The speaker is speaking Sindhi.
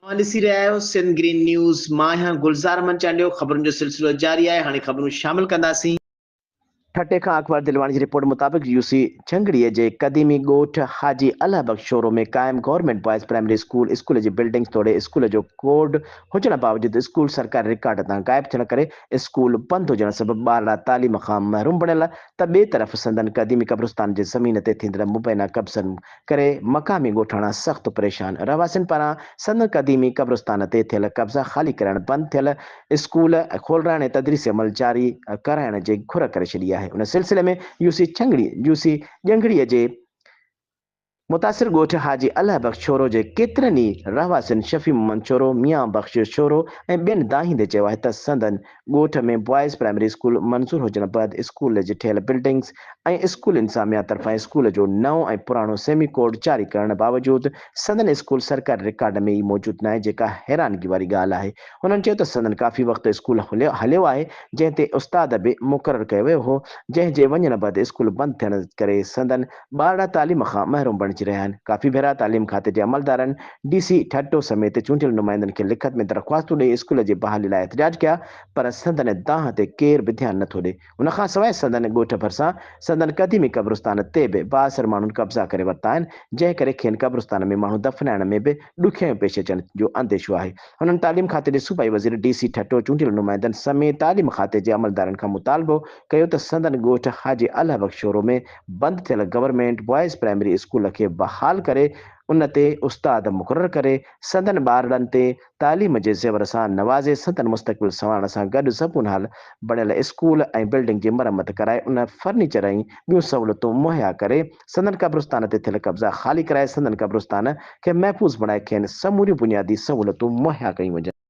اوهان ڏسي رهيا آهيو سنڌ گرين نيوز، مان آهيان گلزار احمد چانڊيو، خبرن جو سلسلو جاري آهي، هاڻي خبرون شامل ڪنداسين. ٺٽي کان اڪبر دلواڻي جي رپورٽ مطابق يو سي جهنگڙي جي قديمي ڳوٺ حاجي الهه بخش شورو ۾ قائم government boys primary school school جي بلڊنگس توڙي اسڪول جو ڪوڊ هجڻ باوجود اسڪول سرڪاري رڪارڊ تان غائب ٿيڻ ڪري اسڪول بند هجڻ سبب ٻارڙا تعليم کان محروم بڻيل ته ٻئي طرف سندن قديمي قبرستان جي زمين تي ٿيندڙ مبينا قبضن ڪري مقامي ڳوٺاڻا سخت پريشان، رهواسين پاران سندن قديمي قبرستان تي ٿيل قبضا خالي ڪرائڻ، بند ٿيل اسڪول کولرائڻ ۽ تدريسي عمل جاري ڪرائڻ جي گهر ڪري ڇڏي آهي. ان سلسلي ۾ يو سي ڇنگڙي يو سي ڄنگهڙي جي متاثر ڳوٺ حاجي الهه بخش شورو جي ڪيترن ئي رهواسين شفيع محمد شورو، ميان بخش شورو ۽ ٻين دانهيندي چيو آهي ته سندن ڳوٺ ۾ بوائز پرائمري اسڪول منظور هجڻ بعد اسڪول جي ٺهيل بلڊنگز ۽ اسڪول انتظاميا طرفان اسڪول جو نئون ۽ پراڻو سيمي ڪوڊ جاري ڪرڻ باوجود سندن اسڪول سرڪاري رڪارڊ ۾ ئي موجود ناهي جيڪا حيرانگي واري ڳالهه آهي. هنن چيو ته سندن ڪافي وقت اسڪول هليو آهي جنهن تي استاد به مقرر ڪيو ويو هو جنهن جي وڃڻ بعد اسڪول بند ٿيڻ ڪري سندن ٻارڙا تعليم کان محروم بڻجي رهيا آهن. ڪافي ڀيرا تعليم کاتي جي عملدارن ڊي سي ٺٽو سميت چونڊيل نمائندن کي لکت ۾ درخواستون ڏئي اسڪول جي بحالي لاء احتجاج ڪيا پر سندن دانهن تي ڪير به ڌيان نٿو ڏئي. ان کان سواء سندن ڳوٺ ڀرسان سندن قديمي قبرستان تي به بااثر ماڻهن قبضا ڪري ورتا آهن جنهن ڪري کين قبرستان ۾ ماڻهو دفنائڻ ۾ به ڏکيائيون پيش اچڻ جو انديشو آهي. هنن تعليم کاتي جي صوبائي وزير، ڊي سي ٺٽو، چونڊيل نمائندن سميت تعليم کاتي جي عملدارن کان مطالبو ڪيو ته سندن ڳوٺ حاجي الهه بخش شورو ۾ بند ٿيل گورنمينٽ بوائز پرائمري اسڪول کي بحال ڪري ان تي استاد مقرر ڪري سندن ٻارڙن تي تعليم جي زيور سان نوازي سندن مستقبل سنوارڻ سان گڏ زبون حال بڻيل اسڪول ۽ بلڊنگ جي مرمت ڪرائي ان فرنيچر ۽ ٻيون سهولتون مهيا ڪري سندن قبرستان تي ٿيل قبضا خالي ڪرائي سندن قبرستان کي محفوظ بڻائي کين سموريون بنيادي سهولتون مهيا ڪيون وڃن.